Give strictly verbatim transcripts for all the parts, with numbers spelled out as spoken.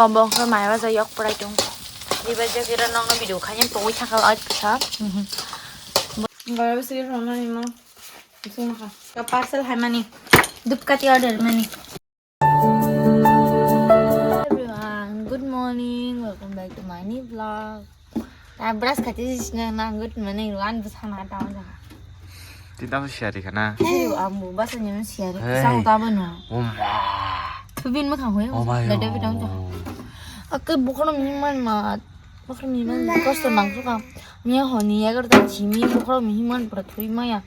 Bo khe mai baja yok prai tong. Diba je kira nang video khayan tongwi thangkha oi kisa. Bara bisi rona ni mo. Sungkha. Ka parcel hai mani. Dupkati order mani. Everyone, good morning. Welcome back to my new vlog. Ta brush khati sisna na good morning. Wan bwsana ta wajak. Tinta siyari khana. Siri ambu basa nyam siyari. Hey. Sang ta bano. Oma. Tubin ma khang hoye. Oh my. Dada bidang ta. Akke bukhono mihimman ma. Bukhono mihimman kosto nang suka. Miya honi yagar ta chimi bukhono mihimman pura thui maya.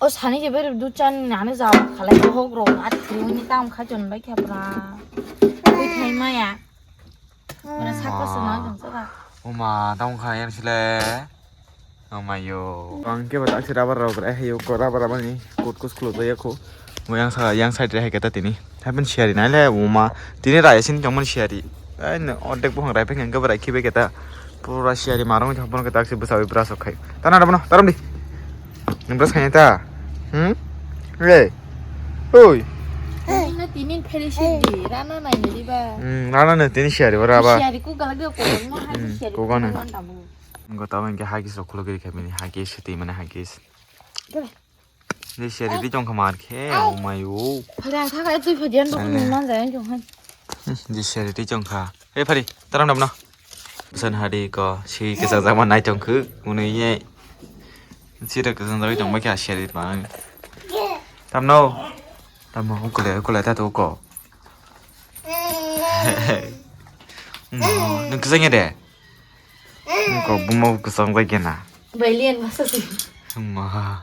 O sani je ber du chan nane ja khalai hok ro at khri ni tam kha jon bai kha pura. Thui thai maya. Mana sakha swnam jong saka. Oma, tamo kha yang sile. Oma yo. Ang ke batak se rubber rok rai hayo ko rubber rubber ni kot kus kulo jaya ko. Mo yang sa yang side re hai kata tini. Happen share na le oma. Tini rai sin jong man share. Ai no ordek buhang rai peng ke rai khibe kata. Pura share marong jong pon kata se bwsa bwra sok khai. Tana rabo no, taram di. Nang bwra khai ta. Hmm? Re. Oi. Tini tini fellowship di, rana nai ni ba. Hmm, rana ne tini share bara ba. Share ku galak ko mo ha share. Ko gana. Ngo tamo hingke hagis rok khulugwi khe bini hagis, twi mani hagis. Kebe? Ni seri twi chong kha mar khe, o mai o. Phara kha kha twi phadiyan rok ni man jaya chong han. Ni seri twi chong kha. Hey phari, taram dam no. San hari ko, si kesang jama nai chong khu, unui ye. Si rok kesang jama chong ba kya seri ma. Tam no. Tam no, ukule, ukule ta to ko. Mo, nung kesang ya de. Ko buma kesang ba kena. Bailian masa sih. Ma.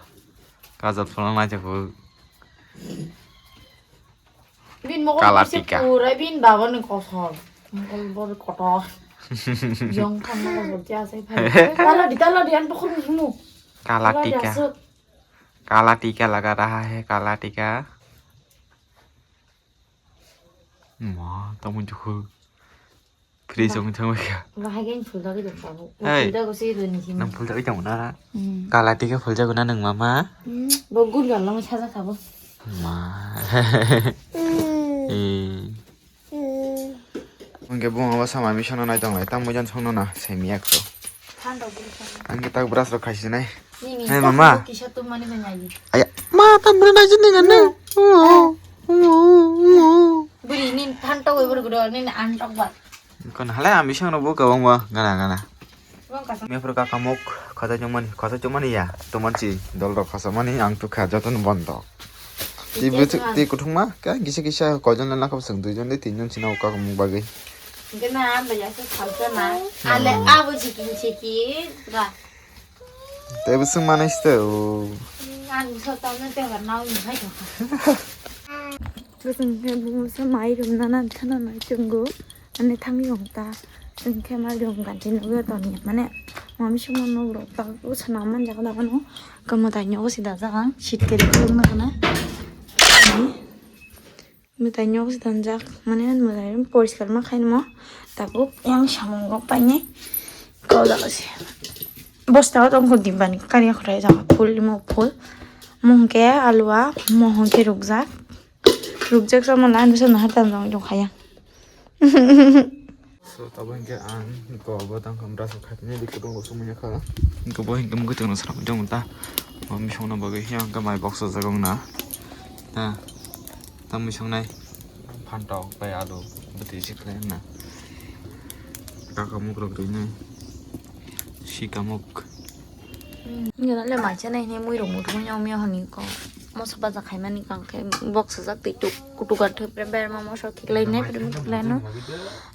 Kajol phano naithok. Bin mokol Kala kisa tika. Pura bin baba ni kosol. Mokol bor kotor. Jong thang mokol bor kya sai phai. Tala di, tala di, an pokol ni himu. Kala tika. Asuk. Kala tika laga raha hai, kala tika. Ma, tamo jukhu. Free song thang kha. Bahai gen phul dagi dong babu. Hey. Phul dago se do ni sini. Nang phul dagi dong na. Hmm. Kala tika phul jago na nang mama. Hmm. Bo gun gal lang saja khabo. Ma. Eh. Angke bung aba sama mi sono nai tong lai. Tam mujan sono na semi ak to. Thando bul sono. Angke tak brush rok khaisi nai. Ni ni. Hey, mama. Kisa tu mani banyayi. Aya, ma tam bro nai jini ngane. Buri ni thanto we bur gudo ni antok ba. Kon halai ami sangno bo gabang ba gana gana. Bang kasang. Mepro kakamuk khata jongmani, khata jongmani ya. Tomanchi dol rok khasa mani ang tukha joton bondo. Ti butu ti kuthung ma ka gisa gisa kojon na khap sang duijon de tinjon sina kakamuk bagwi. Gana ba ya su khamsa ma. Ale abo chikin chiki ra. Tei bwswk manai se o. Ang so tamo tei hor nao ni hai thok. Bwswk khe bwswk mai rum nana thana nai chungo. Ani thang yong ta. Chwng khe mai rum ganti nugwi ton ya mane. Mami simo nok rok tak bwswk na man jaga daga no. Kamo tai nyogo si dajak ang. Sit khe ri khuluk na kana. Mwtai nyok si tanjak, mane mwtai poriskar ma khainimo, tabuk yang samung rok painai kau jaga se. Bosta o tongkho dimbani kari akhrai jaga phul imo phul. Mung khe alua, mohon khe rukjak. Rukjak sama na, anu sana hatan jong jong khaya. So, tabo hinkhe ang, ko bo tang kha brush khaitini, di kutung bo sumui kha. Hinkhe bo hinkhe mukhe tongno sram jong ta. Bo misongno bagwi hiya hinkhe mai box o jagong na. Ta, ta misongnai phantok bai alu bwtwi si khlai na. Kaka muk rok rinai. Sika muk. Ngira le mai chanai hinwi mui rok muthungwi yong miya hwnwi kok. Moso baja khaimani kang khe box sajak tei tuk kutuk ar thepre berma moso khiklai nai pore muthuk lai no.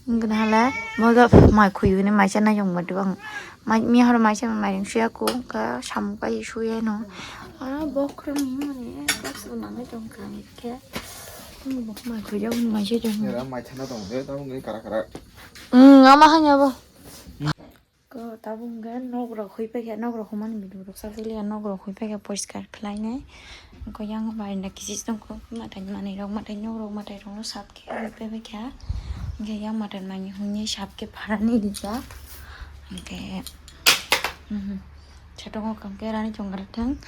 Wngkha hala moso mai khuyui ni mai chanai yong madu ang. Mai miya horo mai chanai mai suya ku ka samung kai suya no. Ah, box rok ni mani box bo nangwi tong kha khe. Mai khuyui mai se jong. Mai chana tong de tamo ngi kara kara. Hmm, ama hanya bo. Ko tabuk hwnkhe nok rok hui paikha, nok rok humani video rok sak lia, nok rok hui paikha poriskar khlainai. Ko yang barinda kichis tongkho, matai manwi rok, matai nok rok, matai rok no sap khe hui paibaikha. Hwnkhe yang matai manwi hwnwi sap khe pharani rijak. Hwnkhe, mhm, chatokgo kam khe rani chongra thang.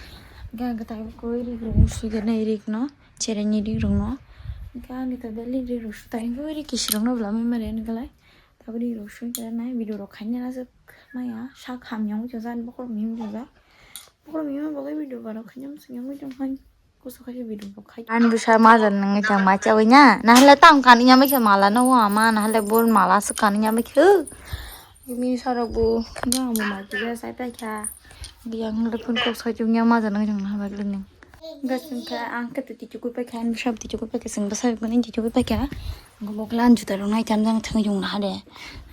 Hwnkhe ang khe tai koi rik rok no sui khe nai rik no, chereni rik rok no. Hwnkhe ani to beli rik rok sutai hwnkhe rik kisi rok no bwlamwi mari ani kwlai. Aboni rosoi khe nai video rok khaina aswk maya sak hamya wngwi tongsa, ani bokhorok mimi tongsa. Bokhorok mimi bagwi video barok khaina muchungya wngwi tongkha. Kusu khaisa video rok khai. Ani bwsa majar nangwi tang ma chawi na. Nahale tang kani yamai khe mala no wa ma, nahale bol mala swk kani yamai khe. Mimi sarok bo khna mo ma khe sai pai kha. Yang le phun kok sai chung ya majar nangwi tang na ba le ning. Bas wngkha ang khe twi tichukui paikha, ani bwsabo tichukui paikha, chwng bwsai phano tichukui paikha. Ang bo khe ani juta rok nai tam jang thangwi chong naha de.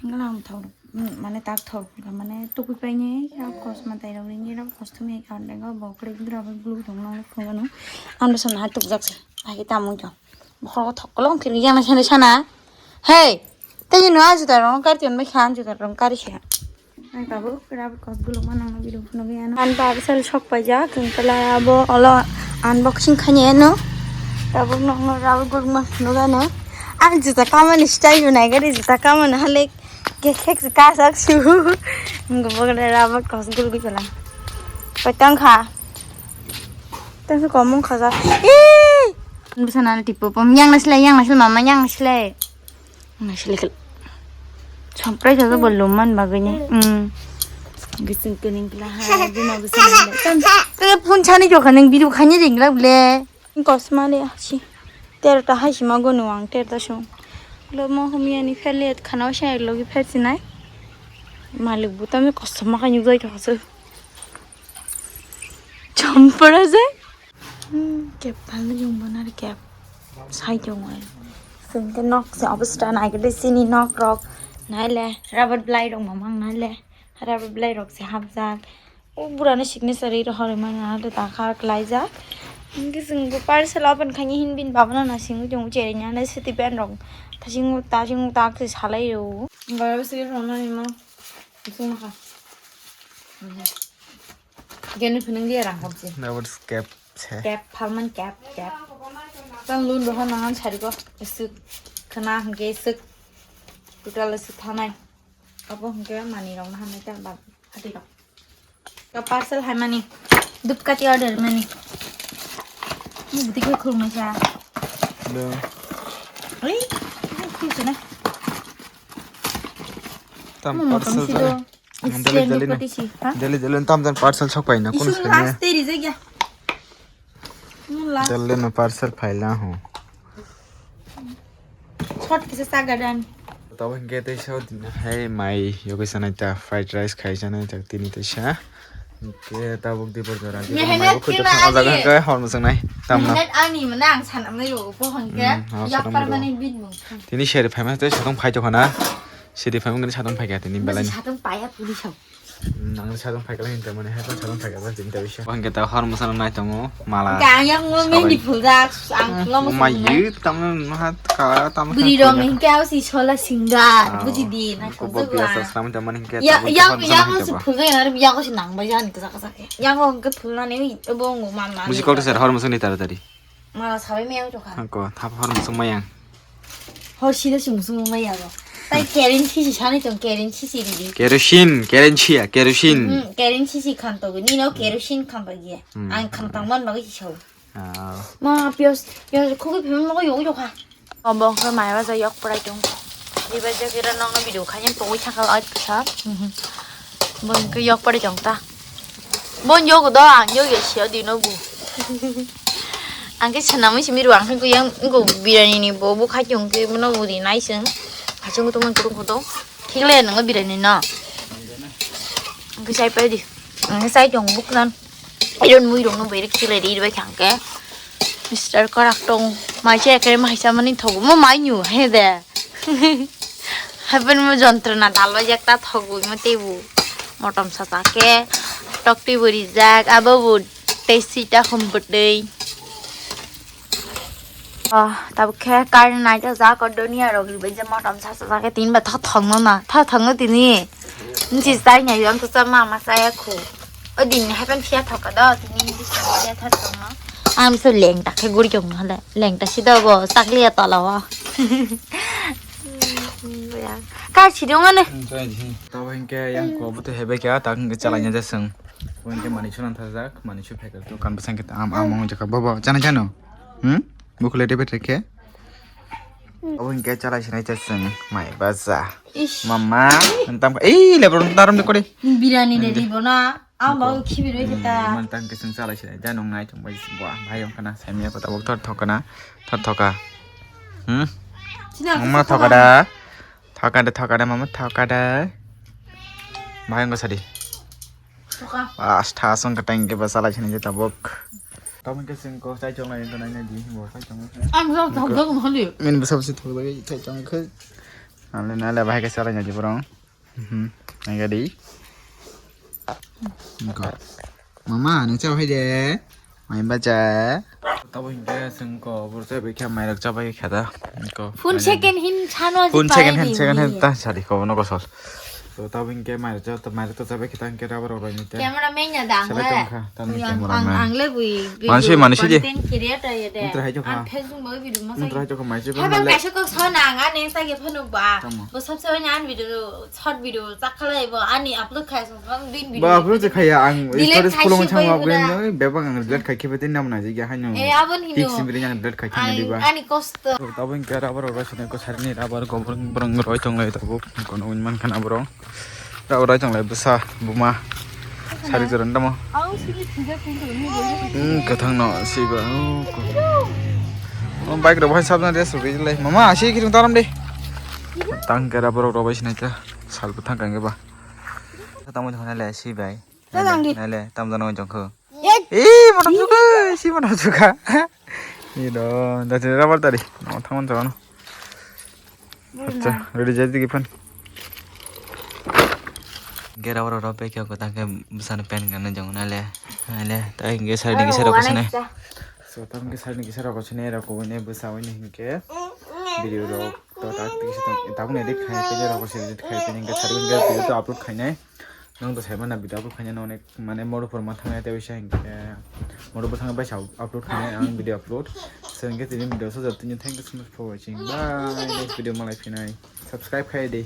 Ang khe lang thok, mm, mane tak thok, mane tukui painai, ya kosma tai rok rini rok kostum ya kan de, bo khe bura bo gulu tong nang phung ano. Ang bwsa naha tukjak se, ai tamo jong. Bokhorok thok kolong kiri yang sana sana. Hey, tei no ani juta rok kari ton bai kha, ani juta rok kari kha. Ai tabuk rubber kos guluk ma nangno video phunugwi ano. An parcel sok paijak, wngkhe abo olo unboxing khainai ano. Tabuk nokno rubber guluk ma phunuk ano. Ang juta kamani style bo naigari, juta kamani halik kek kek se kajak su. Wngkhe bo rubber kos gulugwi phala. Koi tang kha. Tang se komung khaja. Ee! Bwsa nana tipo pom. Yang nasilai, yang nasilai, mama, yang nasilai. Naisle khe. Samprai jaga bo lum man bagwi ni. Hmm. Gising kuning kla ha, buma gising kla. Tam, te phone chani jokha nang video khani ring la ble. Kosma le si. Ter ta hai sima go nuang ter ta sung. Lo mo humya ni phele khana wa sai logi pher sinai. Malik bu tame kosma kha nyuk jai kha su. Champra jai. Hmm, kep phalna yung bonar kep. Sai tong ai. Sing ke nok se obsta nai ke sini nok rok. Nai le rubber blai rok mamang nai le. Rubber blai rok se hapjak. O burani signature ri rohor mani nai le ta khar klai jak. Hingke sing bo parcel open khaini hin bin babana na sing jong cherenya na siti pen rok. Ta sing ta sing ta ke salai ro. Bara sing rona ni ma. Sing ma kha. Gani phunung dia rang kapje. Rubber kep se. Kep, phalman kep, kep. Tang lun rohor nangan sari ko. Isuk khana hingke isuk. Total isuk thanai. Abo hingke mani rok nahanai ta ba hati rok. Ka parcel hai mani. Dupkati order mani. Ni budi ko khulmai sa. Oi, khul sene. Tam parcel. Deli deli no. Deli deli tam jan parcel sok pai na kun sene. Last day rijek ya. Deli no parcel phaila ho. Short kisa saga dan. Tabo hingke teisa o din hai mai yoke sanai ta fried rice khai sanai ta tini teisa. Hingke tabuk dibor jora dibor mai bo khuitok sang o jaga hingke hor mwsang nai. Tamna. Mehenet ani mana ang sanamai ro bo hingke. Yakpar mani bit mung. Tini seri phaima tei satong phai tokha na. Seri phaima kani satong phai kha tini belai. Satong paya puli sao. Nang ni sajong phaikala hinta mane hai sajong phaikala jinta bisa. Hingke ta hor mwsana nai tongo mala. Hingke ang yang mo mendi phuljak ang lo mo ma yu tamno maha ka tamno. Buri rong hingke au si sola singa buji di na ko bo biasa selamat zaman hingke. Ya yang yang si phuljak yang yang si nang bai jan kesa kesa. Yang hingke phulna ni bo ngo mama. Musi kok ser hor mwsani tara tari. Mala sabai meyang tokha. Hangko thap hor musung mayang. Hor sida sung musung mayang. Tai kerin sisi sani tong kerin sisi didi. Kerosene, kerin sia, kerosene. Hmm, kerin sisi khanto ni no kerosene khanto giya. Hmm. Ang khantang man bagwi si sao. Ah. Ma pios pios khugui phim mo yo yo kha. Obo khe mai ba yok prai tong. Iba je kira nong video khayen pogwi thangkha ai kisa. Bo hingke yok pari tong ta. Bo yok do ang yok ya sio di no bu. Ang ke sana mui simi ruang hingke yang ngo birani ni bo bu khai tong ke no bu di nai sing. Hachung to man kurung koto. Thik le nang birani no. Ang ke sai pai di. Ang ke sai tong buk nan. Iron mui rong no bai rek thik le di bai thang ke. Mister Korak tong mai che kre mai sa mani thogu mo mai nyu he de. Haben mo jontrona dal bai jak ta thogu mo tebu. Motom sata ke tok tebu rijak abo bu tei sita hum bwtwi. Ah, tabuk khe current nai ta jak o doniya rok bai je motom sata ke tin ba tho thong no na tho thong no tini. Nchi sai nya yang tu sama ma saya khu. O din ni happen sia thoka do tini di sa ya tha thong no. Am so leng ta khe guri jong no le leng ta si do bo sakli ya tola wa. Ka si dong ne. Tabo hingke yang ko butu hebe kya ta hingke chalai nya jaseng. Hingke mani chunan thajak mani chu phekal tu kan besang kita am am mong jaka bobo chana chano. Hmm? Bukule debe teke. Abo hinkhe chalai sinai chwng mai baja. Ish. Mama, nang tam ei lebron tarom de kore. Birani de di bona. Ang ba khibi roi kita. Man tang ke sing chalai sinai ja nung nai thung bai bo bhai ong kana sai me ko tabuk thor thok kana. Thor thoka. Hmm? Sina Mama thokada. Thokada thokada mama thokada. Bhai ong sadi. Thoka. Bas tha song ka tang ke ba chalai sinai ja tabuk. Tabuk ke sing ko sai chong lai ko nai nai di bo sai chong. Ang jam thok thok holi. Min bwsa bwsi thok lai sai chong khe. Nale nale bhai ke chalai nai di borong. Mhm. Nang gadi. Niko. Mama, nang chao hai de. Mai baja. Tabo hinkhe sengko borsa bekha mairok chabai kha da. Niko. Phone second hand chano Phone second hand, second hand ta sadi ko no kosol. So tabo hinkhe mairok cha, mairok ta chabai kha ta hinkhe rubber rok ni ta. Camera man ya dang Sabai le. Tong kha, ta ni Yang camera ang man. Ang le bui. Manusia, video manusia je. Content creator ya de. Mutra hai jokha. Ang Facebook ma video ma Mutra hai jokha mai se. Hai ba kaisa kok sa nang ani sa ge phanu ba. Tamo. Bo sabse ani video. Short video chakhalai bo ani upload khai song song din video. Ba upload je khaya ang Delete stories khai pulung si chang bai wa bura. Gwen bebak ang delete khai khibe tin nam na jigya haino. Eh, abon hino. Fix bri ang delete khai khina Ang diba. Ani kosto. Tabung ke rubber roi sene ko sarni rubber go brung brung roi tong lai tabuk kono win man khana bro. Rubber roi tong lai bwsa buma. Sari joran damo. Ang sini tiga pintu ni boleh. Hmm, kathang no si ba. Oh, ko. Oh, bike rok hai sabna dia sugi lai. Mama asi kirung taram de. Tang ke rubber roi sinai ta. Sal bwthang kang ba. Tamo jong nale si bai. Tadang di. Nale tam jano jong kho. Yek. Eh, motom suka, si motom suka. Ni do, da jere rabar tari. No thamon jano. Acha, ready jadi ki phan. Gera oro ro pe kyo ko tang ke bwsano pen gana jong nale. Nale, ta ge sari ni sari ko sene. So tam ke sari ni sari ko sene ra ko ne bwsa wini hinke. Video ro to ta ti se ta ne edit khai pe ra ko se edit khai pe hinke sari ni video to upload khai nai. Nang to sai mana video upload khaina no onek mane modu por ma thangna te bisa hinke modu por thangna baisa upload khaina ang video upload. So hinke tini video so jatini thank you so much for watching. Bye. Next video malai phinai. Subscribe khai de.